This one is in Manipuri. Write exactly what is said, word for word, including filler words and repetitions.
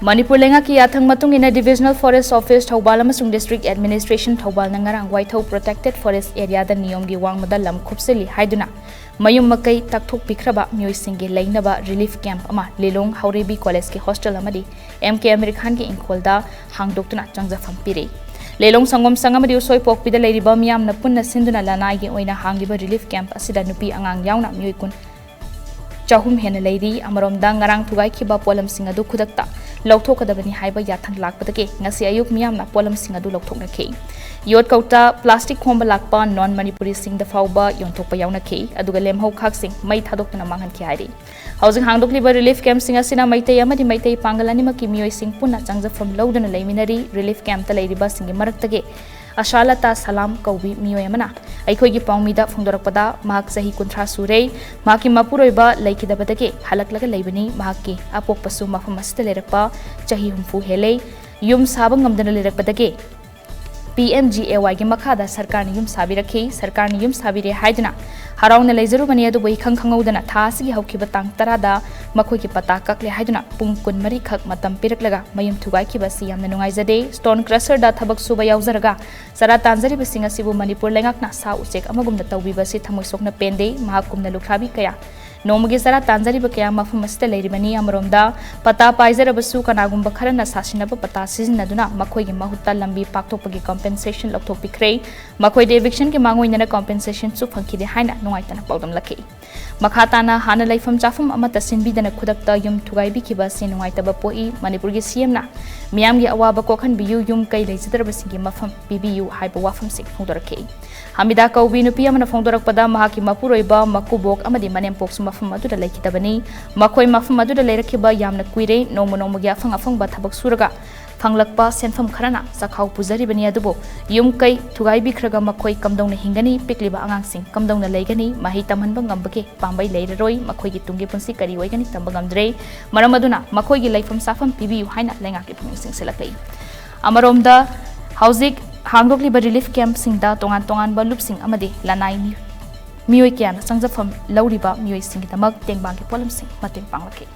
ꯃꯅꯤꯄꯨꯔ ꯂꯩꯉꯥꯛꯀꯤ ꯌꯥꯊꯪ ꯃꯇꯨꯡ ꯏꯟꯅ Divisional Forest Office ꯊꯧꯕꯥꯜ ꯑꯃꯁꯨꯡ District Administration ꯊꯧꯕꯥꯜꯅ ꯉꯔꯥꯡ ꯋꯥꯏꯊꯧ Protected Forest Areaꯗ ꯅꯤꯌꯣꯝꯒꯤ ꯋꯥꯡꯃꯗ ꯂꯝ ꯈꯨꯞꯆꯤꯜꯂꯤ ꯍꯥꯏꯗꯨꯅ ꯃꯌꯨꯝ ꯃꯀꯩ ꯇꯥꯛꯊꯣꯛꯄꯤꯈ꯭ꯔꯕ ꯃꯤꯑꯣꯏꯁꯤꯡꯒꯤ ꯂꯩꯅꯕ relief camp ꯑꯃ ꯂꯤꯂꯣꯡ ꯍꯥꯎꯔꯩꯕꯤ Collegeꯀꯤ hostel ꯑꯃꯗꯤ M K ꯑꯃꯤꯔ ꯈꯥꯟꯒꯤ ꯏꯪꯈꯣꯜꯗ ꯍꯥꯡꯗꯣꯛꯇꯨꯅ ꯆꯪꯖꯐꯝ ꯄꯤꯔꯤ꯫ ꯂꯤꯂꯣꯡ ꯁꯪꯒꯣꯝ ꯁꯪ ꯑꯃꯗꯤ ꯎꯁꯣꯏ ꯄꯣꯛꯄꯤꯗ ꯂꯩꯔꯤꯕ ꯃꯤꯌꯥꯝꯅ ꯄꯨꯟꯅ ꯁꯤꯟꯗꯨꯅ ꯂꯅꯥꯏꯒꯤ ꯑꯣꯏꯅ ꯍꯥꯡꯂꯤꯕ relief camp ꯑꯁꯤꯗ ꯅꯨꯄꯤ ꯑꯉꯥꯡ ꯌꯥꯎꯅ ꯃꯤꯑꯣꯏ ꯀꯨꯟ ꯆꯍꯨꯝ ꯍꯦꯟꯅ ꯂꯩꯔꯤ꯫ ꯑꯃꯔꯣꯝꯗ ꯉꯔꯥꯡ ꯊꯨꯒꯥꯏꯈꯤꯕ ꯄꯣꯠꯂꯝꯁꯤꯡ ꯑꯗꯨ ꯈꯨꯗꯛꯇ ꯂꯧꯊꯣꯛꯀꯗꯕꯅꯤ ꯍꯥꯏꯕ ꯌꯥꯊꯪ ꯂꯥꯛꯄꯗꯒꯤ ꯉꯁꯤ ꯑꯌꯨꯛ ꯃꯤꯌꯥꯝꯅ ꯄꯣꯠꯂꯝꯁꯤꯡ ꯑꯗꯨ ꯂꯧꯊꯣꯛꯅꯈꯤ꯫ ꯌꯣꯠ ꯀꯧꯇꯥ, plastic ꯈꯣꯝꯕ ꯂꯥꯛꯄ non ꯃꯅꯤꯄꯨꯔꯤꯁꯤꯡꯗ ꯐꯥꯎꯕ ꯌꯣꯟꯊꯣꯛꯄ ꯌꯥꯎꯅꯈꯤ꯫ ꯑꯗꯨꯒ ꯂꯦꯝꯍꯧ ꯈꯥꯛꯁꯤꯡ ꯃꯩ ꯊꯥꯗꯣꯛꯇꯨꯅ ꯃꯥꯡꯍꯟꯈꯤ ꯍꯥꯏꯔꯤ꯫ ꯍꯧꯖꯤꯛ ꯍꯥꯡꯗꯣꯛꯂꯤꯕ relief campꯁꯤꯡ ꯑꯁꯤꯅ ꯃꯩꯇꯩ ꯑꯃꯗꯤ ꯃꯩꯇꯩ ꯄꯥꯡꯒꯜ ꯑꯅꯤꯃꯛꯀꯤ ꯃꯤꯑꯣꯏꯁꯤꯡ ꯄꯨꯟꯅ ꯆꯪꯖꯐꯝ ꯂꯧꯗꯨꯅ ꯂꯩꯃꯤꯟꯅꯔꯤ꯫ Relief campꯇ ꯂꯩꯔꯤꯕꯁꯤꯡꯒꯤ ꯃꯔꯛꯇꯒꯤ ꯑꯁꯥꯂꯇꯥ ꯁꯂꯥꯝ ꯀꯧꯕꯤ ꯃꯤꯑꯣꯏ ꯑꯃꯅ ꯑꯩꯈꯣꯏꯒꯤ ꯄꯥꯎꯃꯤꯗ ꯐꯣꯡꯗꯣꯔꯛꯄꯗ, ꯃꯍꯥꯛ ꯆꯍꯤ ꯀꯨꯟꯊ꯭ꯔꯥ ꯁꯨꯔꯦ꯫ ꯃꯍꯥꯛꯀꯤ ꯃꯄꯨꯔꯣꯏꯕ ꯂꯩꯈꯤꯗꯕꯗꯒꯤ ꯍꯜꯂꯛꯂꯒ ꯂꯩꯕꯅꯤ꯫ ꯃꯍꯥꯛꯀꯤ ꯑꯄꯣꯛꯄꯁꯨ ꯃꯐꯝ ꯑꯁꯤꯗ ꯂꯩꯔꯛꯄ ꯆꯍꯤ ꯍꯨꯝꯐꯨ ꯍꯦꯜꯂꯦ꯫ ꯌꯨꯝ ꯁꯥꯕ ꯉꯝꯗꯅ ꯂꯩꯔꯛꯄꯗꯒꯤ P M G A Yꯒꯤ ꯃꯈꯥꯗ ꯁꯔꯀꯥꯔꯅ ꯌꯨꯝ ꯁꯥꯕꯤꯔꯛꯈꯤ꯫ ꯁꯔꯀꯥꯔꯅ ꯌꯨꯝ ꯁꯥꯕꯤꯔꯦ ꯍꯥꯏꯗꯨꯅ ꯍꯔꯥꯎꯅ ꯂꯩꯖꯔꯨꯕꯅꯤ, ꯑꯗꯨꯕꯨ ꯏꯈꯪ ꯈꯪꯍꯧꯗꯅ ꯊꯥ ꯑꯁꯤꯒꯤ ꯍꯧꯈꯤꯕ ꯇꯥꯡ ꯇꯔꯥꯗ ꯃꯈꯣꯏꯒꯤ ꯄꯇꯥ ꯀꯛꯂꯦ ꯍꯥꯏꯗꯨꯅ ꯄꯨꯡ ꯀꯨꯟꯃꯔꯤ ꯈꯛ ꯃꯇꯝ ꯄꯤꯔꯛꯂꯒ ꯃꯌꯨꯝ ꯊꯨꯒꯥꯏꯈꯤꯕ ꯑꯁꯤ ꯌꯥꯝꯅ ꯅꯨꯡꯉꯥꯏꯖꯗꯦ꯫ Stone crusherꯗ ꯊꯕꯛ ꯁꯨꯕ ꯌꯥꯎꯖꯔꯒ ꯆꯔꯥ ꯇꯥꯟꯖꯔꯤꯕꯁꯤꯡ ꯑꯁꯤꯕꯨ ꯃꯅꯤꯄꯨꯔ ꯂꯩꯉꯥꯛꯅ ꯁꯥ ꯎꯆꯦꯛ ꯑꯃꯒꯨꯝꯅ ꯇꯧꯕꯤꯕ ꯑꯁꯤ ꯊꯃꯣꯏ ꯁꯣꯛꯅ ꯄꯦꯟꯗꯦ꯫ ꯃꯍꯥꯛꯀꯨꯝꯅ ꯂꯨꯈ꯭ꯔꯥꯕꯤ ꯀꯌꯥ, ꯅꯣꯡꯃꯒꯤ ꯆꯔꯥ ꯇꯥꯟꯖꯔꯤꯕ ꯀꯌꯥ ꯃꯐꯝ ꯑꯁꯤꯗ ꯂꯩꯔꯤꯕꯅꯤ꯫ ꯑꯃꯔꯣꯝꯗ ꯄꯇꯥ ꯄꯥꯏꯖꯔꯕꯁꯨ ꯀꯅꯥꯒꯨꯝꯕ ꯈꯔꯅ ꯁꯥꯁꯤꯟꯅꯕ ꯄꯇꯥ ꯁꯤꯖꯤꯟꯅꯗꯨꯅ ꯃꯈꯣꯏꯒꯤ ꯃꯍꯨꯠꯇ ꯂꯝꯕꯤ ꯄꯥꯛꯊꯣꯛꯄꯒꯤ compensation ꯂꯧꯊꯣꯛꯄꯤꯈ꯭ꯔꯦ꯫ ꯃꯈꯣꯏꯗ evictionꯒꯤ ꯃꯥꯡꯑꯣꯏꯅꯅ compensationꯁꯨ ꯐꯪꯈꯤꯗꯦ ꯍꯥꯏꯅ ꯅꯨꯡꯉꯥꯏꯇꯅ ꯄꯥꯎꯗꯝꯂꯛꯈꯤ꯫ ꯃꯈꯥ ꯇꯥꯅ ꯍꯥꯟꯅ ꯂꯩꯐꯝ ꯆꯥꯐꯝ ꯑꯃꯠꯇ ꯁꯤꯟꯕꯤꯗꯅ ꯈꯨꯗꯛꯇ ꯌꯨꯝ ꯊꯨꯒꯥꯏꯕꯤꯈꯤꯕ ꯑꯁꯤ ꯅꯨꯡꯉꯥꯏꯇꯕ ꯄꯣꯛꯏ꯫ ꯃꯅꯤꯄꯨꯔꯒꯤ C Mꯅ ꯃꯤꯌꯥꯝꯒꯤ ꯑꯋꯥꯕ ꯀꯣꯛꯍꯟꯕꯤꯌꯨ, ꯌꯨꯝ ꯀꯩ ꯂꯩꯖꯗ꯭ꯔꯕꯁꯤꯡꯒꯤ ꯃꯐꯝ ꯄꯤꯕꯤꯌꯨ ꯍꯥꯏꯕ ꯋꯥꯐꯝꯁꯤꯡ ꯐꯣꯡꯗꯣꯔꯛꯈꯤ꯫ ꯍꯃꯤꯗꯥ ꯀꯧꯕꯤ ꯅꯨꯄꯤ ꯑꯃꯅ ꯐꯣꯡꯗꯣꯔꯛꯄꯗ, ꯃꯍꯥꯛꯀꯤ ꯃꯄꯨꯔꯣꯏꯕ, ꯃꯀꯨꯕꯣꯛ ꯑꯃꯗꯤ ꯃꯅꯦꯝꯄꯣꯛꯁꯨ ꯃꯐꯝ ꯑꯗꯨꯗ ꯂꯩꯈꯤꯗꯕꯅꯤ꯫ ꯃꯈꯣꯏ ꯃꯐꯝ ꯑꯗꯨꯗ ꯂꯩꯔꯛꯈꯤꯕ ꯌꯥꯝꯅ ꯀꯨꯏꯔꯦ꯫ ꯅꯣꯡꯃ ꯅꯣꯡꯃꯒꯤ ꯑꯐꯪ ꯑꯐꯪꯕ ꯊꯕꯛ ꯁꯨꯔꯒ ꯐꯪꯂꯛꯄ ꯁꯦꯟꯐꯝ ꯈꯔꯅ ꯆꯥꯛꯈꯥꯎ ꯄꯨꯖꯔꯤꯕꯅꯤ, ꯑꯗꯨꯕꯨ ꯌꯨꯝ ꯀꯩ ꯊꯨꯒꯥꯏꯕꯤꯈ꯭ꯔꯒ ꯃꯈꯣꯏ ꯀꯝꯗꯧꯅ ꯍꯤꯡꯒꯅꯤ? ꯄꯤꯛꯂꯤꯕ ꯑꯉꯥꯡꯁꯤꯡ ꯀꯝꯗꯧꯅ ꯂꯩꯒꯅꯤ? ꯃꯍꯩ ꯇꯝꯍꯟꯕ ꯉꯝꯕꯒꯦ ꯄꯥꯝꯕꯩ ꯂꯩꯔꯔꯣꯏ꯫ ꯃꯈꯣꯏꯒꯤ ꯇꯨꯡꯒꯤ ꯄꯨꯟꯁꯤ ꯀꯔꯤ ꯑꯣꯏꯒꯅꯤ ꯇꯝꯕ ꯉꯝꯗ꯭ꯔꯦ꯫ ꯃꯔꯝ ꯑꯗꯨꯅ ꯃꯈꯣꯏꯒꯤ ꯂꯩꯐꯝ ꯆꯥꯐꯝ ꯄꯤꯕꯤꯌꯨ ꯍꯥꯏꯅ ꯂꯩꯉꯥꯛꯀꯤ ꯄꯨꯛꯅꯤꯡ ꯆꯤꯡꯁꯤꯜꯂꯛꯂꯤ꯫ ꯑꯃꯔꯣꯝꯗ ꯍꯧꯖꯤꯛ ꯍꯥꯡꯗꯣꯛꯂꯤꯕ relief campꯁꯤꯡꯗ ꯇꯣꯉꯥꯟ ꯇꯣꯉꯥꯟꯕ ꯂꯨꯞꯁꯤꯡ ꯑꯃꯗꯤ ꯂꯅꯥꯏ ꯃꯤ-, ꯃꯤꯑꯣꯏ ꯀꯌꯥꯅ ꯆꯪꯖꯐꯝ ꯂꯧꯔꯤꯕ ꯃꯤꯑꯣꯏꯁꯤꯡꯒꯤꯗꯃꯛ ꯇꯦꯡꯕꯥꯡꯒꯤ ꯄꯣꯠꯂꯝꯁꯤꯡ ꯃꯇꯦꯡ ꯄꯥꯡꯂꯛꯈꯤ꯫